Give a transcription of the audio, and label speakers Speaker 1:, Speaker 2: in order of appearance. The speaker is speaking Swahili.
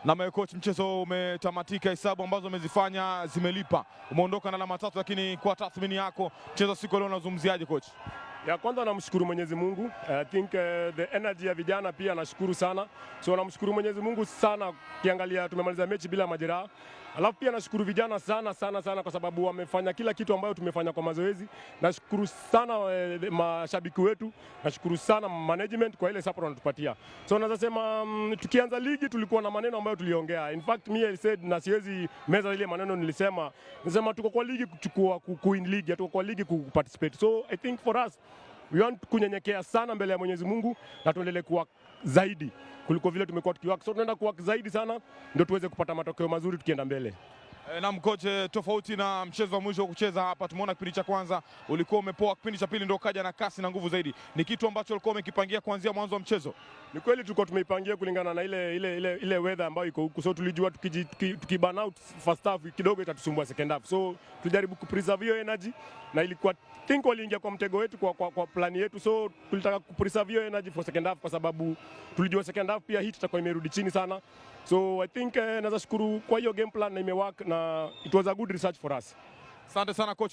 Speaker 1: Na coach, mchezo umetamatika, hesabu ambazo umezifanya zimelipa, umeondoka na alama tatu, lakini kwa tathmini yako mchezo siku leo unazungumziaje, coach?
Speaker 2: Ya kwanza namshukuru Mwenyezi Mungu. I think the energy ya vijana pia nashukuru sana. So namshukuru Mwenyezi Mungu sana, kiangalia tumemaliza mechi bila majeraha. Alafu pia nashukuru vijana sana sana sana kwa sababu wamefanya kila kitu ambayo tumefanya kwa mazoezi. Nashukuru sana mashabiki wetu, nashukuru sana management kwa ile support wanatupatia. So naweza sema tukianza ligi tulikuwa na maneno ambayo tuliongea. In fact, me, I said, na siwezi meza ile maneno nilisema. Nilisema tuko kwa ligi kuchukua ku win league, tuko kwa ligi ku participate. So I think for us, we want kunyenyekea sana mbele ya Mwenyezi Mungu na tuendelee kuwa zaidi kuliko vile tumekuwa tukiwork. So tunaenda kuwork zaidi sana ndio tuweze kupata matokeo mazuri tukienda mbele.
Speaker 1: Naam coach, tofauti na mchezo wa mwisho kucheza hapa, tumeona kipindi cha kwanza ulikuwa umepoa, kipindi cha pili ndio kaja na kasi na nguvu zaidi. Ni kitu ambacho ulikuwa umekipangia kuanzia mwanzo wa mchezo?
Speaker 2: Ni kweli tulikuwa tumeipangia kulingana na ile weather ambayo iko huku, so tulijua tuki burn out first half kidogo itatusumbua second half, so tulijaribu kupreserve hiyo energy na ilikuwa, think, waliingia kwa mtego wetu kwa plani yetu, so tulitaka kupreserve hiyo energy for second half kwa sababu tulijua second half pia heat itakuwa imerudi chini sana. So I think naweza shukuru kwa hiyo game plan na imework na it was a good research for us.
Speaker 1: Asante sana, coach.